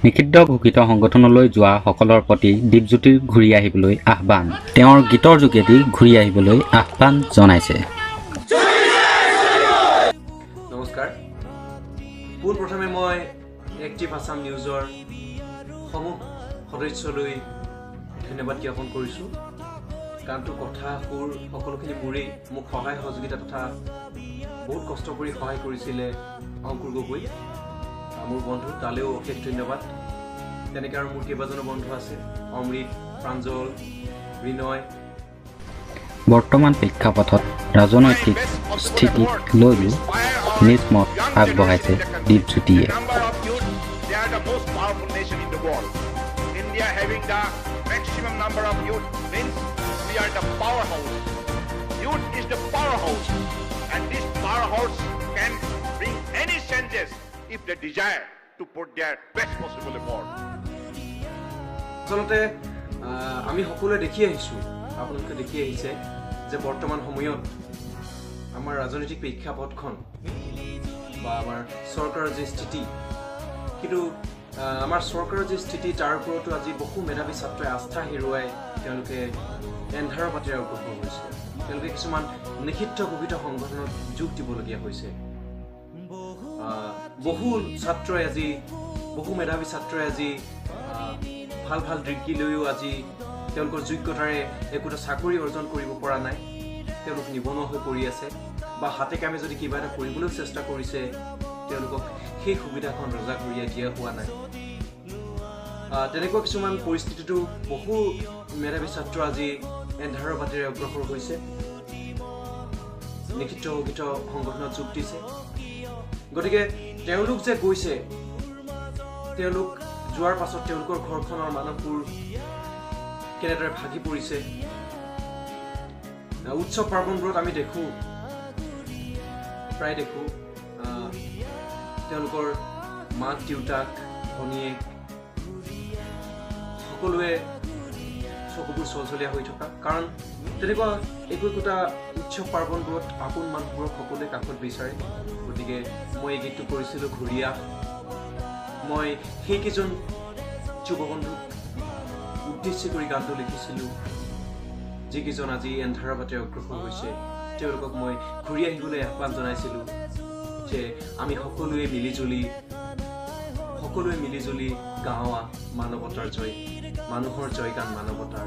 নিষিদ্ধ ঘোষিত সংগঠনলৈ যোৱা সকলৰ প্ৰতি দীপজ্যোতিৰ ঘূৰি আহিবলৈ আহ্বান। তেওঁৰ গীতৰ যোগেদি ঘূৰি আহিবলৈ আহ্বান জনাইছে। নমস্কাৰ। পোনপ্ৰথমে মই এক্টিভ আছাম নিউজৰ সমূহ সদস্যলৈ ধন্যবাদ জ্ঞাপন কৰিছোঁ। গানটোৰ কথা, সুৰ সকলোখিনি মোৰেই। মোক সহায় সহযোগিতা তথা বহুত কষ্ট কৰি সহায় কৰিছিলে অংকুৰ গগৈ, মোৰ বন্ধু, তালৈও অশেষ ধন্যবাদ। তেনেকৈ আৰু মোৰ কেইবাজনো বন্ধু আছে, অমৃত, প্ৰাঞ্জল, ৰিনয়। বৰ্তমান প্ৰেক্ষাপটত ৰাজনৈতিক স্থিতিক লৈও নিজ মত আগবঢ়াইছে দীপজ্যোতিয়ে। Number of youth, they are the most powerful nation in the world. India having the maximum number of youth means we are the powerhouse. Youth is the powerhouse, and this powerhouse can bring any changes if they desire to put their best possible effort. আচলতে আমি সকলোৱে দেখি আহিছোঁ, আপোনালোকে দেখি আহিছে যে বৰ্তমান সময়ত আমাৰ ৰাজনৈতিক প্ৰেক্ষাপটখন বা আমাৰ চৰকাৰৰ যি স্থিতি, কিন্তু আমাৰ চৰকাৰৰ যি স্থিতি তাৰ ওপৰতো আজি বহু মেধাৱী ছাত্ৰই আস্থা হেৰুৱাই তেওঁলোকে এন্ধাৰৰ বাটেৰে অগ্ৰসৰ হৈছে। তেওঁলোকে কিছুমান নিষিদ্ধ ঘোষিত সংগঠনত যোগ দিবলগীয়া হৈছে। বহু ছাত্ৰই আজি, বহু মেধাৱী ছাত্ৰই আজি ভাল ভাল ডিগ্ৰী লৈও আজি তেওঁলোকৰ যোগ্যতাৰে একোটা চাকৰি অৰ্জন কৰিব পৰা নাই। তেওঁলোক নিবনুৱা হৈ পৰি আছে বা হাতে কামে যদি কিবা এটা কৰিবলৈও চেষ্টা কৰিছে, তেওঁলোকক সেই সুবিধাখন ৰজাঘৰীয়াই দিয়া হোৱা নাই। তেনেকুৱা কিছুমান পৰিস্থিতিতো বহু মেধাৱী ছাত্ৰ আজি এন্ধাৰৰ বাটেৰে অগ্ৰসৰ হৈছে, নিষিদ্ধ ঘোষিত সংগঠনত যোগ দিছে। গতিকে তেওঁলোক যে গৈছে, তেওঁলোক যোৱাৰ পাছত তেওঁলোকৰ ঘৰখনৰ মানুহবোৰ কেনেদৰে ভাগি পৰিছে। উৎসৱ পাৰ্বণবোৰত আমি দেখোঁ, প্ৰায় দেখোঁ, তেওঁলোকৰ মাক দেউতাক, ভনীয়েক সকলোৱে চকুবোৰ চলচলীয়া হৈ থকা। কাৰণ তেনেকুৱা একো একোটা উৎসৱ পাৰ্বণবোৰত আপোন মানুহবোৰক সকলোৱে কাষত বিচাৰে। গতিকে মই এই গীতটো কৰিছিলোঁ ঘূৰি আহ। মই সেইকেইজন যুৱ বন্ধুক উদ্দেশ্য কৰি গানটো লিখিছিলোঁ, যিকেইজন আজি এন্ধাৰৰ বাটেৰে অগ্ৰসৰ হৈছে। তেওঁলোকক মই ঘূৰি আহিবলৈ আহ্বান জনাইছিলোঁ যে আমি সকলোৱে মিলিজুলি গাওঁ মানৱতাৰ জয়, মানুহৰ জয় গান, মানৱতাৰ,